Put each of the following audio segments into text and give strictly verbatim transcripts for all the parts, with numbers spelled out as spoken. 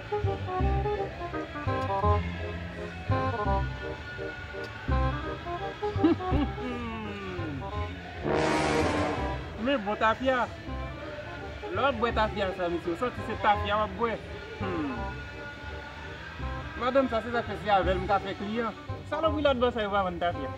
Men bon tafya. Lè w ap bwè tafya sa, mesye, w santi se tafya w ap bwè. Hmm. Madanm sa, se sa k fè se avè l m ka fè kliyan. Salopri lòt bò sa yo pa vann tafya.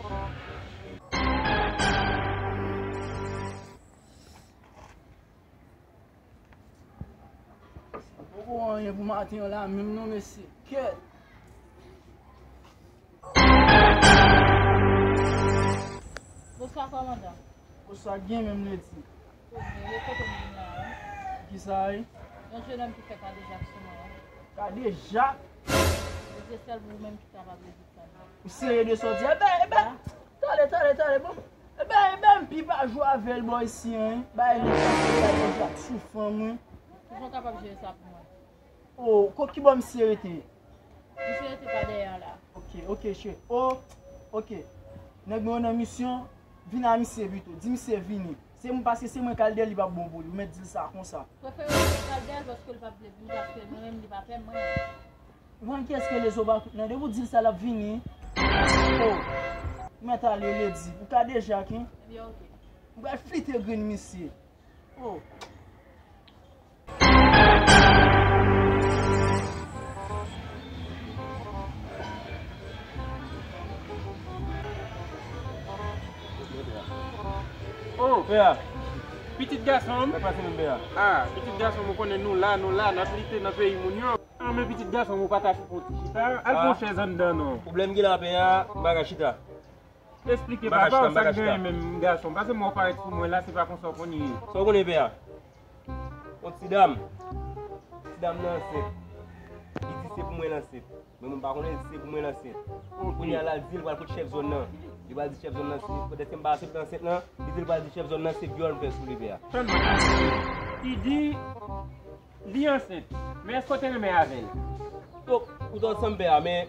Poko anyen pou maten an la menm non, mesye. Kèt. Bonswa, kòmandan. Bonswa, gen menm ledi. Kote, e kote m vin la, wi. Kisa, wi? Yon jenòm ki fè kadejak sou mwen, wi. Kadejak? Mesye, sèl ou menm ki kapab rezoud sa, non. Ou serye de sa w di? Eben, eben, talè, talè, talè, bon. Eben, eben, m pi pa jwe avè l bò isi an, wi. Bay li kadejak sou fanm, wi. Kijan w kapab jere sa pou mwen? O, ko-, ki bò misye rete? Misye rete pa dèyè an la. Ok, ok, cheri. O, ok. Nèg mwen nan misyon, vin a misye pito. Di misye vini. Se mwen, paske se mwen k al dèyè l, li p ap bon pou li. Ou mèt di l sa konsa. Prefere ou mèt al dèyè l paske l p ap vle vini, paske mwen menm li pa pè mwen. Ou konn kiyès ke Lezo pa kout nan depi w di l sa l ap vini. O, ou mèt ale ledi. Ou kadejak, wi. Ebyen, ok. M pral flite grenn misye. Oh. Oh. Pè a. Pitit gason m. Sa k pase menm, pè a? Ah, pitit gason m, ou konnen nou la, nou la, n ap lite nan peyi moun yo. Ah, men pitit gason m, ou pa ta fè yon ti chita. Al pran chèz anndan non. Pwoblèm ki la, pè a, m pa ka chita. Esplike papa w sa k genyen menm gason. Pase mwen w parèt sou mwen la, se pa konsa w konn ye. Sa w konnen pè a? Yon ti dam. Ti dam nan ansent. Li di se pou mwen l ansent. Men mwen m pa konnen si se pou mwen l ansent. Kounye a la l di l pral kot chèf zòn nan. Li pral di chèf zòn nan si, pètèt ke m pa ansent nan ansent nan, li di l pral di chèf zòn nan se vyòl m fè sou li pè a. Tann mwen, tann mwen. Li di Li ansent. Men èske w te renmen avè l? Donk, ou t ansanm pè a, men,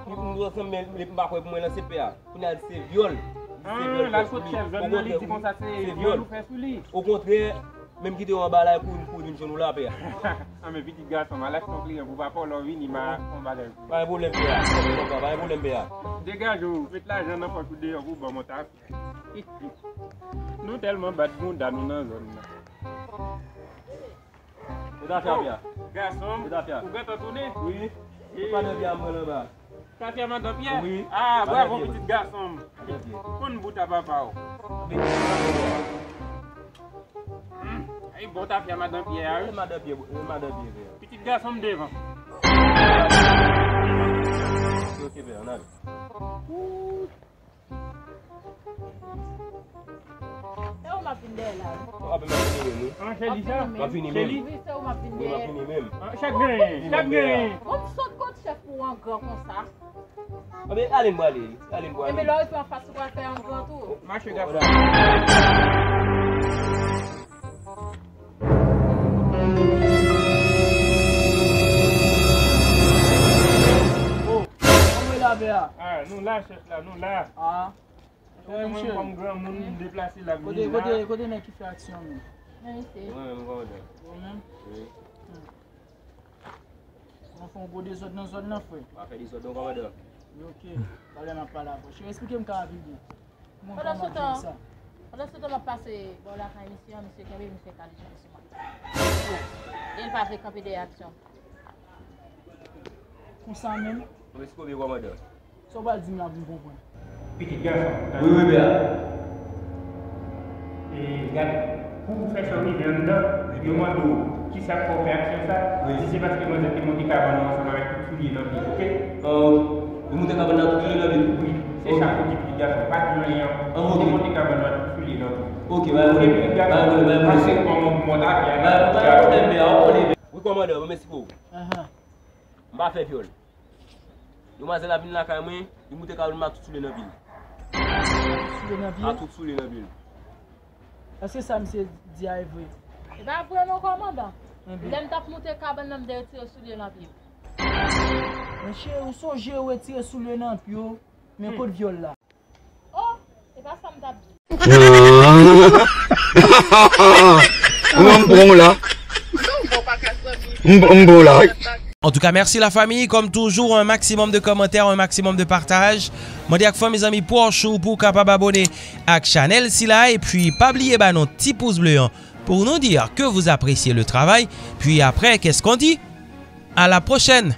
ou t ansanm, men li pa kwè pou mwen l ansent pè a. Kounye a l di se vyòl. Li di se vyòl l fè sou li. Okontrè, li di konsa se vyòl ou fè sou li. Okontrè, menm kite w anba la, kouri, kouri vin jwenn ou la, pè a. Ah, men pitit gason m, al achte yon kliyan pou papa w, lè w vini, m a fè yon bagay pou ou. Pa gen pwoblèm, pè a. Pa gen pwoblèm, pè a. Degaje w, met lajan nan pòch ou deyò pou w ban m yon tafya. Nou tèlman bat bounda nou nan zòn nan. Ou ta fè a, pè a? Gason m, ou gentan tounen? Wi. Ou pa nan pye a, mwen anba. Tafya madan Pyè? Wi. Ah, bravo, pitit gason m. Konn bout a papa w. Hmm, ay, bon tafya madan Pyè a, wi. Madan Pyè, madan Pyè, pè a. Pitit gason m devan. Ok, pè a, n ale. E ou m ap vin dèyè la, wi. Anben m ap vini menm, wi. An, Shelly sa? M ap vini menm. Shelly? Wi, se ou m ap vin dèyè. Wi, m ap vini menm. An, chak gen, chak gen. Bon, m sot kot chèf pou w angran konsa. Anben, ale m prale, ale m prale. Enben, lè w rive anfas, ou pral fè angran tou. Mache, gason. Oh, kòman e la, pè a? Ah, nou la, chèf la, nou la. Ah. Mwen, mwen, kòm granmoun, m deplase la, m vini la. Kote, kote, kote nèg ki fè aksyon an menm? Mwen menm, kòmandan. Ou menm? Wi. Hmm. Mwen fè yon gwo dezòd nan zòn nan, frè. Pa fè dezòd non, kòmandan. Ok. Talè m ap pale avè w. Cheri, esplike m ka rapid byen. Pandan se tan, pandan se tan m ap pase bò lakay misye an, misye kenbe, misye kale jan sou mwen. E l pa vle kanpe dèyè aksyon. Konsa menm? Mwen eskonbye kòmandan. Sa w pral di m la pou m konprann? Pitit gason. Wi, wi, pè a. E gad, pou w fè sa w rive anndan, yo mande w kisa k fè w fè aksyon sa, di se paske manzè te monte kabann nan ansanm avèk tout soulye nan pye l, oke? Yo monte kabann nan tout soulye nan pye l? Wi, se sa pou w di pitit gason, pa di anyen ankò. Li te monte kabann nan tout soulye nan pye l. Oke, pa gen pwoblèm, pè a. Pa gen pwoblèm, pa gen pwoblèm. Pase kòman pou monte avyon. Pa gen pwoblèm, pè a, w konnen. Wi, kòmandan, mèsi pou ou. M pa fè vyòl. Demwazèl la vin lakay mwen, li moute kabann mwen ak tout soulye nan pye l. Soulye nan pye? Ak tout soulye nan pye l. Èske sa misye di a e vre? E pa vre non, kòmandan. Lè m t ap moute kabann nan, m te retire soulye nan pye m. Men cheri, ou sonje ou retire soulye nan pye w, men kot vyòl la? Oh, e pa sa m t ap di. Ou wè m pran w la. M, m pran w la. Antouka, mèsi la fami. Kòm toujou, un maximum de kòmantè, un maximum de pataj. Mande ak fanmi, zanmi, pwòch ou pou w kapab abone ak chanèl sila. Epi, pa bliye ba nou ti pous ble an pou nou dir ke vous appréciez le travail. Puis après, qu'est-ce qu'on dit? À la prochaine!